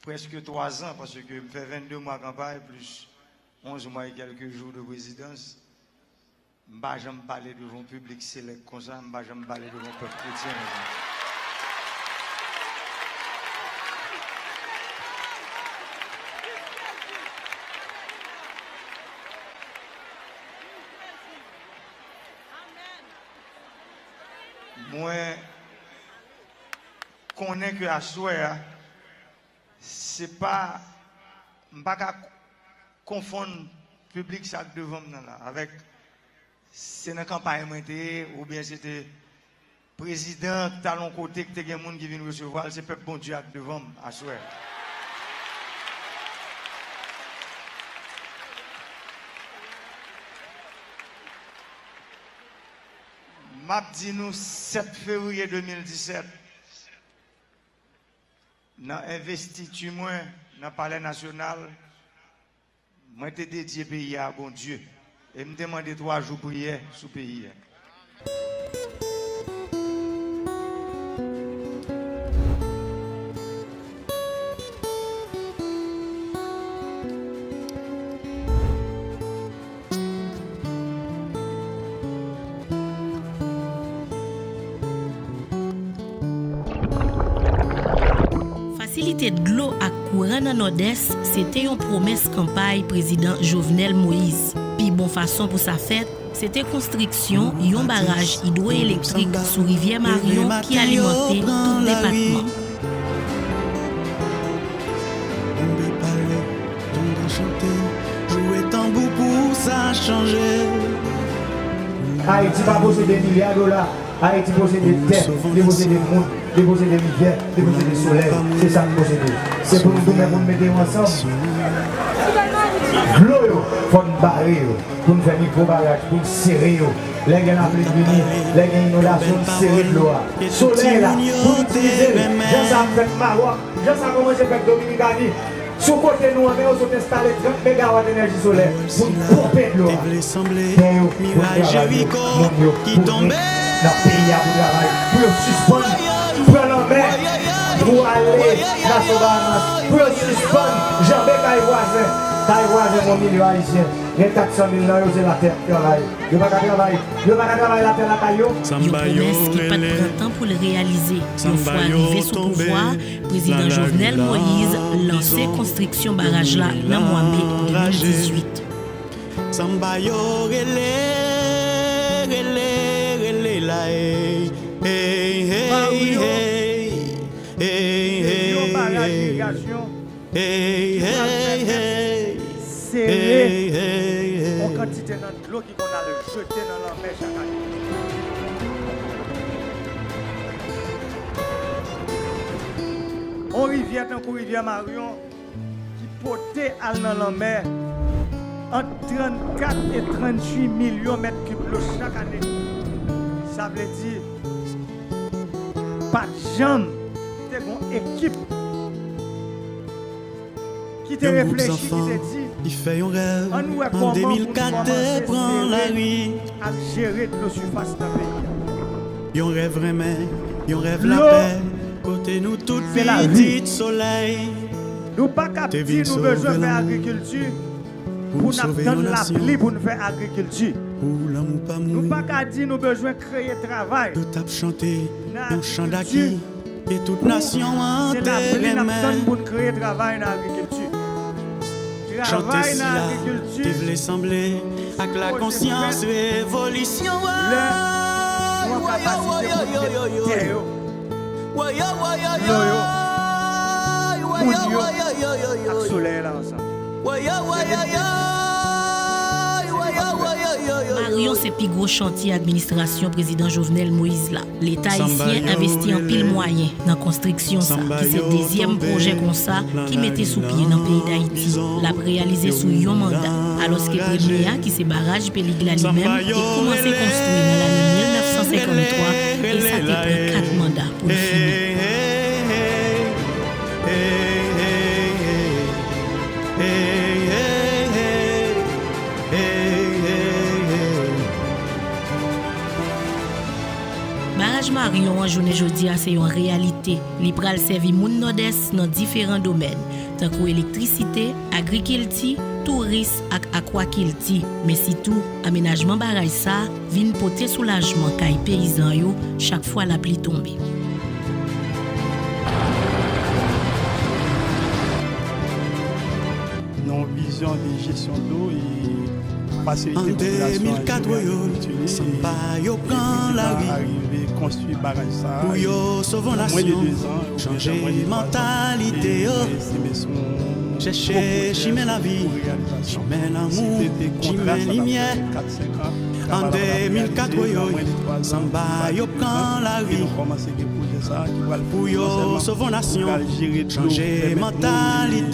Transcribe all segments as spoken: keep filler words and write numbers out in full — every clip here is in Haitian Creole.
Prèske twa zan, paske m fè vennde mwa kanpay, plis onz mwa e kèlke jou de prezidans. M pa janm pale devan yon piblik selèk konsa, m pa janm pale devan yon pèp kretyen konsa. Mwen konnen ke aswè a, se pa, m pa ka konfonn piblik sa k devan m nan la, avèk se nan kanpay mwen te ye, oubyen se te prezidan k t al yon kote k te gen moun ki vin resevwa l, se pèp Bondye a k devan m aswè. M ap di nou sèt fevriye de mil disèt, nan envestiti mwen nan Palè Nasyonal, mwen te dedye peyi a a Bondye. E m te mande twa jou priyè sou peyi a. Fasilite dlo ak kouran nan Nòdès se te yon pwomès kanpay Prezidan Jovenel Moïse. Pi bon fason pou sa fèt, se te konstriksyon yon baraj idwoyelektrik sou rivyè Maryon ki alimante tout depatman. Tande chante, joure tanbou pou sa chanje. Ayiti pa posede milya dola. Ayiti posede tè, li posede moun, li posede rivyè, li posede solèy. Se sa n posede. Se pou nou tounen pou n mete yo ansanm. Dlo yo, fò n bare yo, pou n fè mikwo baraj, pou n sere yo. Lè gen lapli k vini, lè gen inondasyon, n sere dlo a. Solèy la, pou n itilize l, jan sa ap fèt Mawòk, jan sa kòmanse fèt Dominikani, sou kote nou an, men yo sot enstale trant megawat enèji solè pou n ponpe dlo a. Tè yo pou n travay yo, moun yo pou vin nan peyi a pou travay, pou yo sispann pran lanmè pou ale Nason Bahamas, pou yo sispann janbe kay vwazen, kay vwazen yon milyon Ayisyen. Gen kat san mil nan yo se latè y ap travay. Yo pa ka travay. Yo pa ka travay latè lakay yo. Yon pwomès ki pa t pran tan pou l reyalize. Yon fwa rive sou pouvwa a, Prezidan Jovenel Moïse lanse konstriksyon baraj la nan mwa me de mil dizuit. Sanba yo rele, rele, rele la, ey, ey, ey, ey, ey, ey, ey, ey, ey. Yon baraj irigasyon ki pral pèmèt sere yon kantite nan dlo ki konn al jete nan lanmè chak ane. On rivyè tankou rivyè Maryon ki pote al nan lanmè ant trannkat e tranntuit milyon mèt kib dlo chak ane. Sa vle di, pa t janm te gon ekip ki te reflechi, ki te di, ann wè kòman pou nou kòmanse sere ak jere dlo sifas nan peyi a. Yon rèv renmen, yon rèv lapè, kote nou tout pitit solèy. Nou pa ka di nou bezwen fè agrikilti pou n ap tann lapli pou n fè agrikilti. Nou pa ka di nou bezwen kreye travay nan agrikilti. Se lapli n ap tann pou n kreye travay nan agrikilti. Travay nan agrikilti se lè nou an kapasite pou n mete tè yo, dlo yo, moun yo ak solèy la ansanm. Maryon se pi gwo chantye administrasyon Prezidan Jovenel Moïse la. Leta ayisyen envesti anpil mwayen nan konstriksyon sa, ki se dezyèm pwojè konsa ki mete sou pye nan peyi Dayiti. L ap reyalize sou yon manda, alòske premye a, ki se baraj Pelig la, li menm, te kòmanse konstwi nan lane mil nèf san senkanntwa, e sa te pran kat manda pou l fini. Baraj Maryon An jounen jodi a se yon reyalite. Li pral sèvi moun Nòdès nan diferan domèn, tankou elektrisite, agrikilti, touris ak akwakilti, men sitou amenajman baraj sa a vin pote soulajman kay peyizan yo chak fwa lapli tonbe. Nan yon vizyon de jesyon dlo e fasilite popilasyon an jere agrikilt li, e Leta arive konstwi baraj sa a, e nan mwen de dezan, oubyen nan mwen de twazan, e, e se, se yon gwo pwojè pou reyalizasyon. Si te, te kontra sa t ap fè kat, senk an, kapab ap reyalize nan mwen de twazan, pa de dezan, e nou kòmanse gen pwojè sa a ki pral pèmèt nou non sèlman nou pral jere dlo pou pèmèt moun,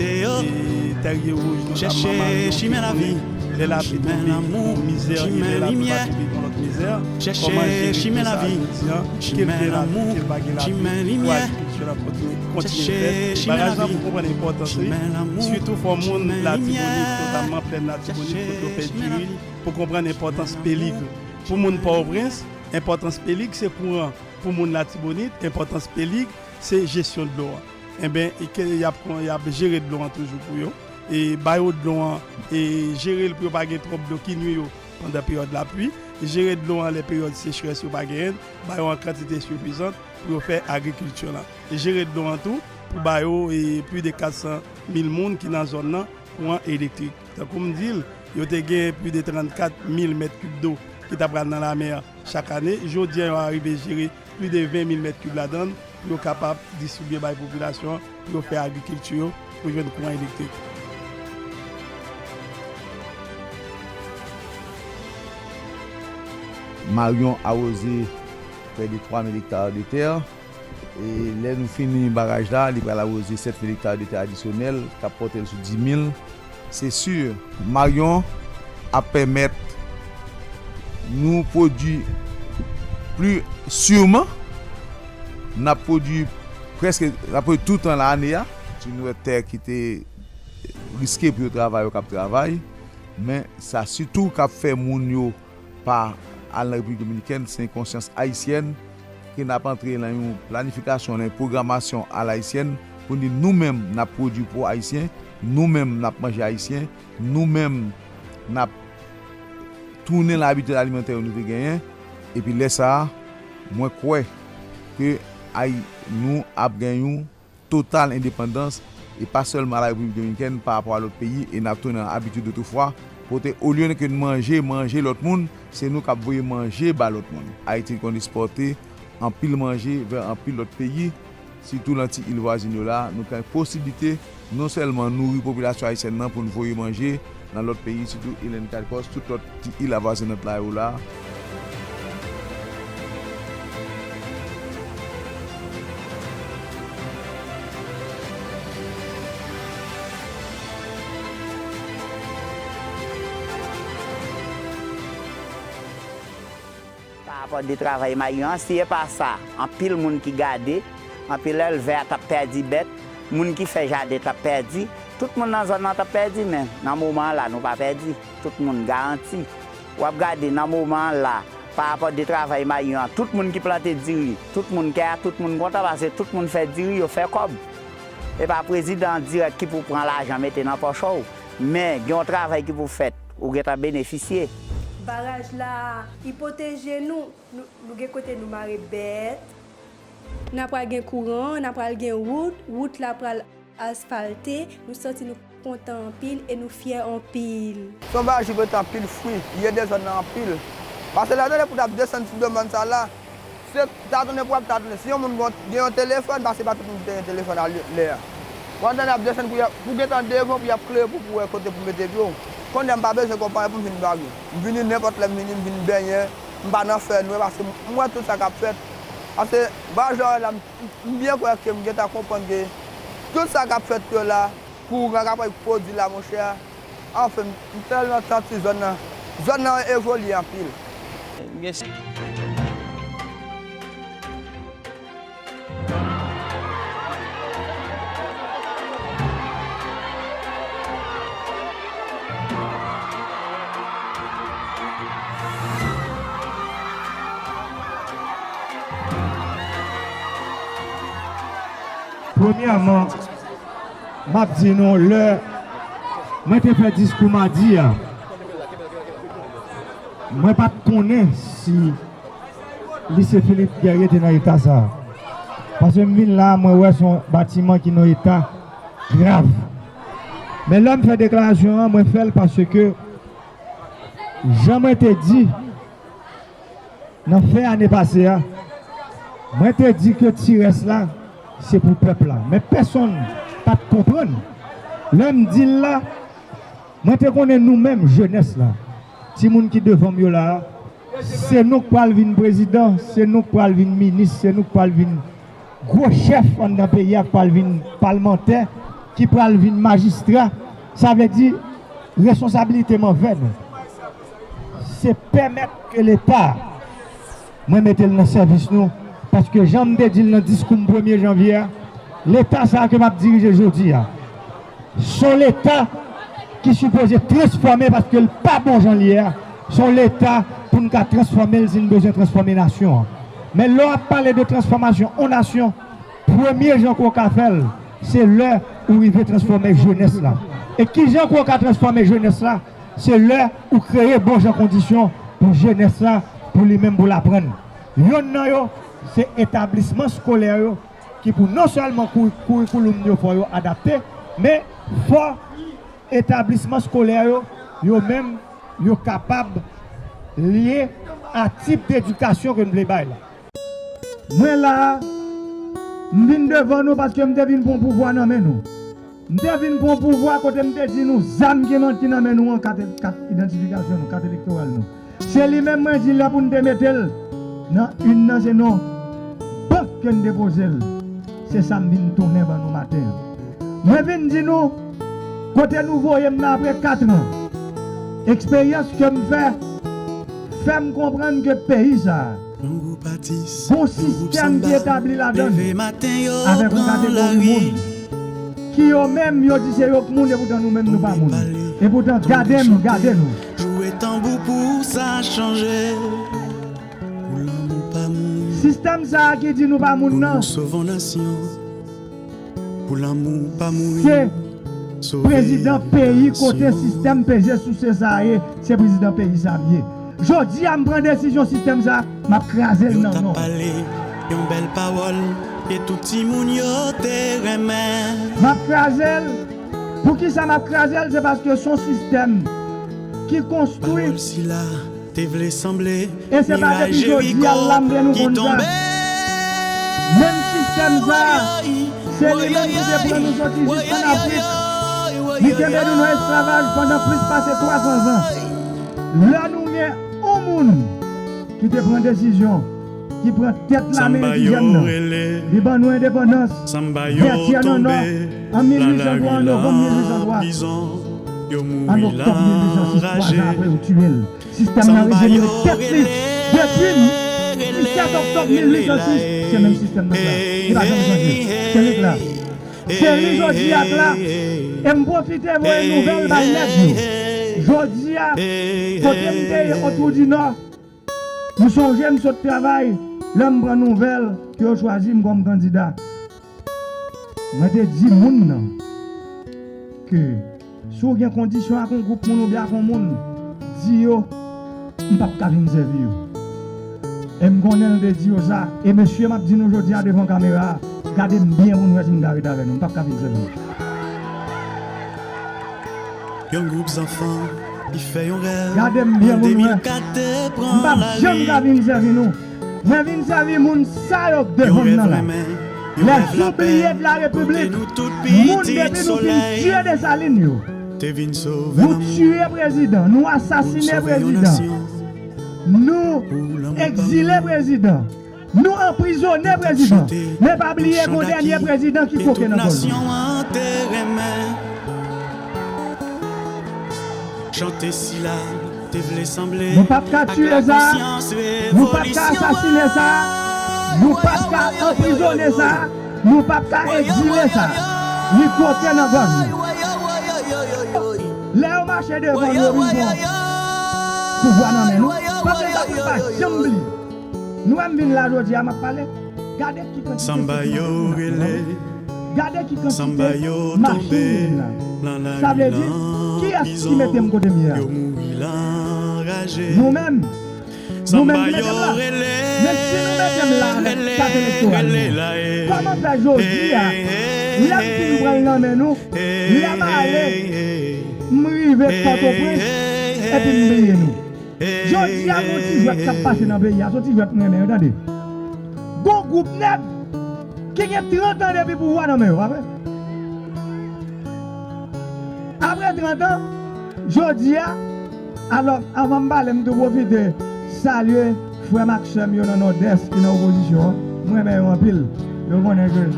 e, Tèrye Wouj, notamman Maryon, ki konnen lè lapli tonbe, gon mizè, e lè lapli pa tonbe, gon lòt mizè. Kòman jere dlo sa a jodi a, ke l gen lapli, ke l pa gen lapli, pou agrikilti a kontinye, kontinye fèt. E baraj la, pou konprann enpòtans li, sitou fò moun Latibonit, notamman plèn Latibonit, kote yo fè diri, pou konprann enpòtans Pelig. Pou moun Pòtoprens, enpòtans Pelig se kouran. Pou moun Latibonit, enpòtans Pelig se jesyon dlo a. Enben, e ke y ap, y ap jere dlo an toujou pou yo. E ba yo dlo an, e jere l pou yo pa gen twòp dlo ki nwi yo pandan peryòd lapli. Jere dlo an lè peryòd sechrès yo pa genyen l. Ba yo an kantite sifizan pou yo fè agrikilti la. E jere dlo an tou pou ba yo, e, plis de kat san mil moun ki nan zòn nan kouran elektrik. Tankou m di l, yo te gen plis de trannkat mil mèt kib dlo ki ta pral nan lamè a chak ane. Jodi a, yo arive jere plis de ven mil mèt kib ladan l pou yo kapab distribye bay popilasyon an, pou yo fè agrikilti yo, pou jwenn kouran elektrik. Maryon awoze prè de twa mil ekta de tè. E lè nou fini baraj la, li pral awoze sèt mil ekta de tè adisyonèl, k ap pòte l sou dis mil. Se si, Maryon ap pèmèt nou pwodui pli siman, n ap pwodui prèske, n ap pwodui toutan lane a. Si nou wè tè ki te riske pou yo travay, yo k ap travay, men sa sitou k ap fè moun yo pa al nan Repiblik Dominikèn, se yon konsyans ayisyèn ke n ap antre nan yon planifikasyon, nan yon pwogramasyon alayisyèn pou n di nou menm n ap pwodui pou Ayisyen, nou menm n ap manje ayisyen, nou menm n ap tounen nan abitid alimantè yo nou te genyen. Epi lè sa a, mwen kwè ke Ayi-, nou ap gen yon total endepandans, e pa sèlman la Repiblik Dominikèn, pa rapò a lòt peyi, e n ap tounen nan abitid otrefwa, kote olye ke n manje, manje lòt moun, se nou k ap voye manje ba lòt moun. Ayiti konn ekspòte anpil manje vè anpil lòt peyi, sitou nan ti il vwazin yo la, nou gen posiblite non sèlman nouri popilasyon ayisyèn nan pou n voye manje nan lòt peyi, sitou Ilen Kadkòs, tout lòt ti il avwazinant la yo la. Pa rapò de travay Maryon an, si e pa sa, anpil moun ki gade, anpil èlvè a t ap pèdi bèt, moun ki fè jaden t ap pèdi, tout moun nan zòn nan t ap pèdi, men nan moman an la, nou pa pèdi. Tout moun garanti. W ap gade nan moman an la, pa rapò de travay Maryon an, tout moun ki plante diri, tout moun kè a, tout moun kontan, paske tout moun fè diri, yo fè kòb. E pa prezidan an dirèk ki pou pran lajan mete nan pòch ou, men gen yon travay ki pou fèt, ou gentan benefisye. Baraj la, li pwoteje nou. Nou, nou gen kote nou mare bèt. N a pral gen kouran, n a pral gen wout, wout la pral asfalte, nou santi nou kontan anpil e nou fyè anpil. Se yon bagay ki pote anpil fwi, li ede zòn nan anpil. Paske lè w tande pou t ap desann ti domòn sa la, se ta tounen pou ap ta tounen. Si yon moun gon, gen yon telefòn, paske pa tout moun ki te gen telefòn a lè a. W ap tande ap desann pou y ap, pou gentan devan, pou y ap klere pou, pou wè kote pou mete pye w. Kounye a m pa bezwen konpayi pou m vin vage. M vini nenpòt lè m vini, m vin benyen, m pa nan fè nwè, paske m wè tout sa k ap fèt. Paske, ba jò la, m, m byen kwè ke m gentan konprann ke tout sa k ap fèt yo la, kouran k ap pwodui la, monchè. Anfen, m tèlman santi zòn nan, zòn nan evolye anpil. Premyèman, m ap di nou, lè mwen te fè diskou madi a, mwen pa t konnen si Lise Philippe Guerrier te nan eta sa a. Paske m vin la a, mwen wè se yon batiman ki nan eta grav. Men lè m fè deklarasyon an, mwen fè l paske, jan mwen te di nan fen ane pase a, mwen te di ke ti rès la, se pou pèp la. Men pèsonn pa t konprann. Lè m di l la, mwen te konnen nou menm, jenès la, timoun ki devan m yo la a, se nou k pral vin prezidan, se nou k pral vin minis, se nou k pral vin gwo chèf anndan peyi a, k pral vin palmantè, ki pral vin majistra. Sa vle di, responsabilite m anvè nou, se pèmèt ke Leta, mwen mete l nan sèvis nou, paske jan m te di l nan diskou m premye janvye a, Leta sa a ke m ap dirije jodi a, se yon Leta ki sipoze transfòme paske l pa bon jan l ye a. Se yon Leta pou n ka transfòme l si n bezwen transfòme nasyon an. Men lè w ap pale de transfòmasyon yon nasyon, premye jan ke w ka fè l, se lè ou rive transfòme jenès la. E ki jan ke w ka transfòme jenès la? Se lè ou kreye bon jan kondisyon pou jenès la, pou li menm pou l aprann. Yonn nan yo, se etablisman skolè yo, ki pou non sèlman kou-, kourikouloum yo fò yo adapte, men fò etablisman skolè yo, yo menm, yo kapab lye a tip dedikasyon ke n vle bay la. Mwen la a, m vin devan nou paske m te vin pran pouvwa nan men nou. M te vin pran pouvwa kote m te di nou zam ki nan, ki nan men nou an, kat, kat idantifikasyon nou, kat elektoral nou. Se li menm mwen di lè pou n te mete l nan inn nan, se nan bank ke n depoze l. Se sa m vin tounen ban nou maten an. Mwen vin di nou, kote nou voye m nan apre kat an. Eksperyans ke m fè, fè m konprann ke peyi sa a, gon sistèm ki etabli ladan l, avèk yon kategori moun, ki yo menm, yo di se yo k moun, epoutan nou menm, nou pa moun. Epoutan, gade m, gade nou. Sistèm sa a ki di nou pa moun nan, se prezidan peyi kote sistèm peze souse sa a ye, se prezidan peyi sa a m ye. Jodi a, m pran desizyon sistèm sa a, m ap kraze l nan non. M ap kraze l. Poukisa m ap kraze l? Se paske se yon sistèm ki konstwi. E se pa depi jodi a la m vle nou konn sa. Menm sistèm sa a, se li menm ki te pran nou soti jis ann Afrik. Li kenbe nou nan esklavaj pandan plis pase twa san zan. Lè nou gen yon moun ki te pran desizyon, ki pran tèt lame endijèn nan, li ban nou endepandans, Vètyè nan Nò, an mil uit san twa, an novanm mil uit san twa. An oktòb mil uit san sis, twa zan apre, yo tiye l. Sistèm nan rejenere tèt li. Depi disèt oktòb mil uit san sis, se menm sistèm nan la. Li pa janm chanje. Se li k la. Se li jodi a k la. E m pwofite voye nouvèl bay nèg yo. Jodi a, kote m te ye, Otwou di Nò, m sonje m sot travay, lè m pran nouvèl ke yo chwazi m kòm kandida. Mwen te di moun nan ke si w gen kondisyon ak yon gwoup moun oubyen ak yon moun, di yo m p ap ka vin sèvi yo. E m konnen l te di yo sa. E mesye, m ap di nou jodi a devan kamera a, gade m byen pou n wè si m ka ret avè nou. M p ap ka vin sèvi nou. Yon gwoup zanfan ki fè yon rèv. Gade m byen pou n wè. M p ap janm ka vin sèvi nou. Mwen vin sèvi moun sa yo k devan m nan la. Les oubliés de la République, moun depi nou fin tiye Desalin yo. Nou tiye prezidan, nou asasine prezidan, nou egzile prezidan, nou anprizone prezidan. Men pa bliye gon dènye prezidan ki koke nan gòj li. Chante sila te vle sanble. Nou p ap ka tiye sa. Nou p ap ka asasine sa. Nou p ap ka anprizone sa. Nou p ap ka egzile sa. Li koke nan gòj nou. Lè yo mache devan nou, yo vin pran pouvwa nan men nou. Paske sa pou n pa janm bliye. Nou wè m vin la jodi a, m ap pale. Gade ki kantite sentiman ke m ap pale. Gade ki kantite machin ki vin la. Sa vle di, kiyès ki mete m kote m ye a? Nou menm. Nou menm ki mete m la. Men si nou mete m la avèk kat elektoral nou an, kòman fè jodi a, lè m fin pran l nan men nou, lè m ale, m rive Pòtoprens, epi m bliye nou? Jodi a, gon ti jwèt k ap pase nan peyi a, se yon ti jwèt m renmen, tande. Gon gwoup nèg ki gen trant an depi pouvwa nan men yo, pa vre? Apre trant an, jodi a, alò, avan m pale, m tou pwofite salye frè m ak sè m yo nan Nòdès ki nan opozisyon an. M renmen yo anpil. Yo konnen ke m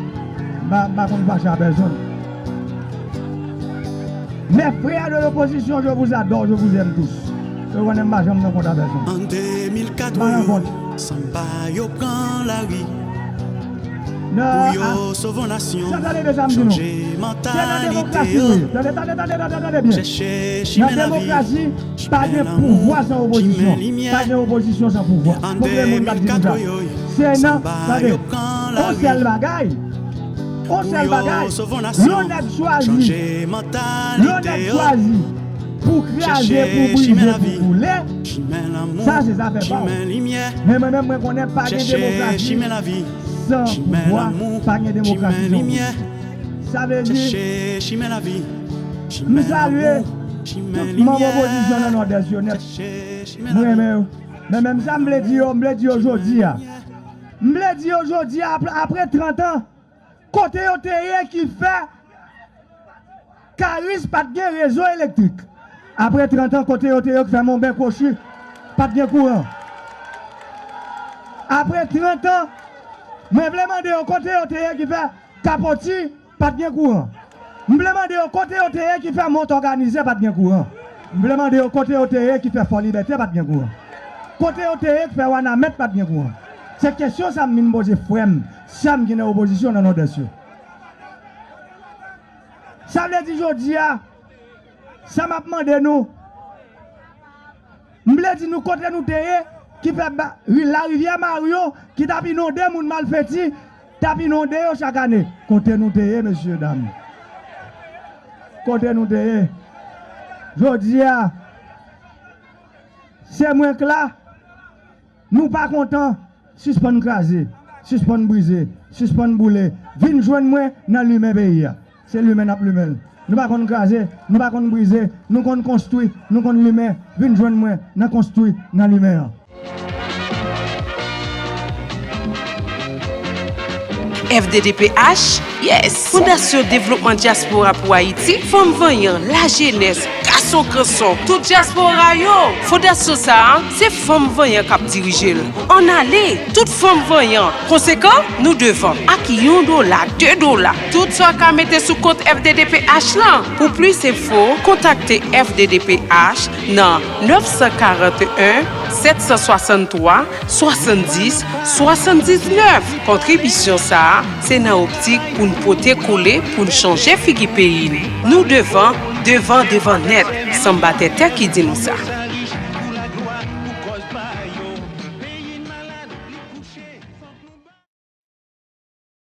pa, m pa konn fache a pèsonn. Mes frères de l'opposition, je vous adore, je vous aime tous. Yo konnen m pa janm nan kont a pèsonn. An de mil kat, m pa nan kont. Sanba yo pran lari. Pou yo sove nasyon, chanje mantalite yo. Tande, tande, tande, tande, tande byen. Nan demokrasi, pa gen pouvwa san opozisyon. Pa gen opozisyon san pouvwa. Fòk gen moun k ap di nou sa. Se nan, tande, yon sèl bagay. Yon sèl bagay. Yon nèg chwazi. Yon nèg chwazi pou kraze, pou brize, pou boule. Sa se zafè pa w. Men mwen menm, mwen konnen pa gen demokrasi san pouvwa, pa gen demokrasi san opozisyon. Sa vle di, m salye tout manm opozisyon nan Nòdès yo nèt. M renmen yo. Men menm sa m vle di yo, m vle di yo jodi a. M vle di yo jodi a, apre, apre trant an, kote yo te ye ki fè Karis pa t gen rezo elektrik? Apre trant an, kote yo te ye ki fè Monben Kwochi pa t gen kouran? Apre trant an, mwen vle mande yo kote yo te ye ki fè Kapoti pa t gen kouran? M vle mande yo kote yo te ye ki fè Mont Òganize pa t gen kouran? M vle mande yo kote yo te ye ki fè Fò Libète pa t gen kouran? Kote yo te ye ki fè Wanament pa t gen kouran? Se kesyon sa m vin poze frè m, sè m ki nan opozisyon nan Nòdès yo. Sa vle di jodi a, sa m ap mande nou, m vle di nou kote nou te ye, ki fè ba, ri, larivyè Mario, ki t ap inonde moun Malfeti, t ap inonde yo chak ane. Kote nou te ye, mesye dam? Kote nou te ye? Jodi a, se mwen k la. Nou pa kontan, sispann kraze, sispann brize, sispann boule. Vin jwenn mwen nan limen peyi a. Se limen n ap limen l. Nou pa konn kraze, nou pa konn brize, nou konn konstwi, nou konn limen. Vin jwenn mwen nan konstwi, nan limen an. F D D P H, yes! Fondasyon Devlopman Dyaspora pou Ayiti, Fanm Vanyan, Lajenès, Gason Kanson, tout dyaspora yo! Fondasyon sa a, se fanm vanyan k ap dirije l. Ann ale, tout fanm vanyan! Konsekan, nou devan ak yon dola, de dola, tout sa w ka mete sou kont F D D P H lan. Pou plis enfo, kontakte F D D P H nan nèf san karannteyen, sèt san swasanntwa, swasanndis, swasanndiznèf. Kontribisyon sa a, se nan optik pou n pote kole, pou n chanje figi peyi n. Nou devan, devan, devan nèt. Sanba Tètè ki di nou sa.